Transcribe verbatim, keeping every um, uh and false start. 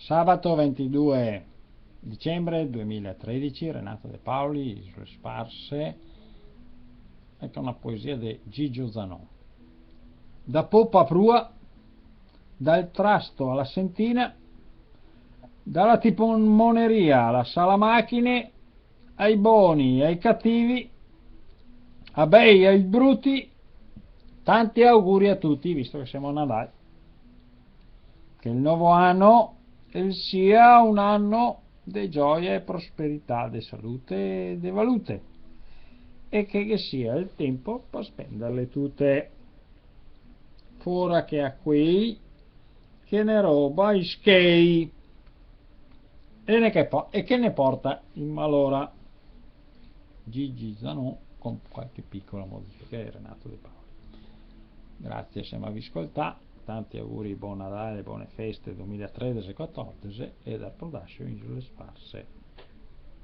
Sabato ventidue dicembre duemilatredici, Renato De Paoli, Isole Sparse, eco na poesia de Gigio Zanon. Da popa a prua, dal trasto a la sentina, da la tiponeria a la sala machine, ai boni, ai cativi, ai bei, ai bruti, tanti auguri a tuti, visto che semo a Nadal. Che el novo ano el sia un ano de gioia e prosperità, de salute e de valute, e che ghe sia el tenpo par spenderle tute. Fora che a quei che ne roba i schei e ne che po-, e che ne porta in malora. Gigi Zanon con qualche piccola modifica e Renato De Paoli. Grazie se m'avì scoltà, tanti auguri, bon Nadale, bone feste duemilatredici e quatordici e dal Prodascio Isole Sparse.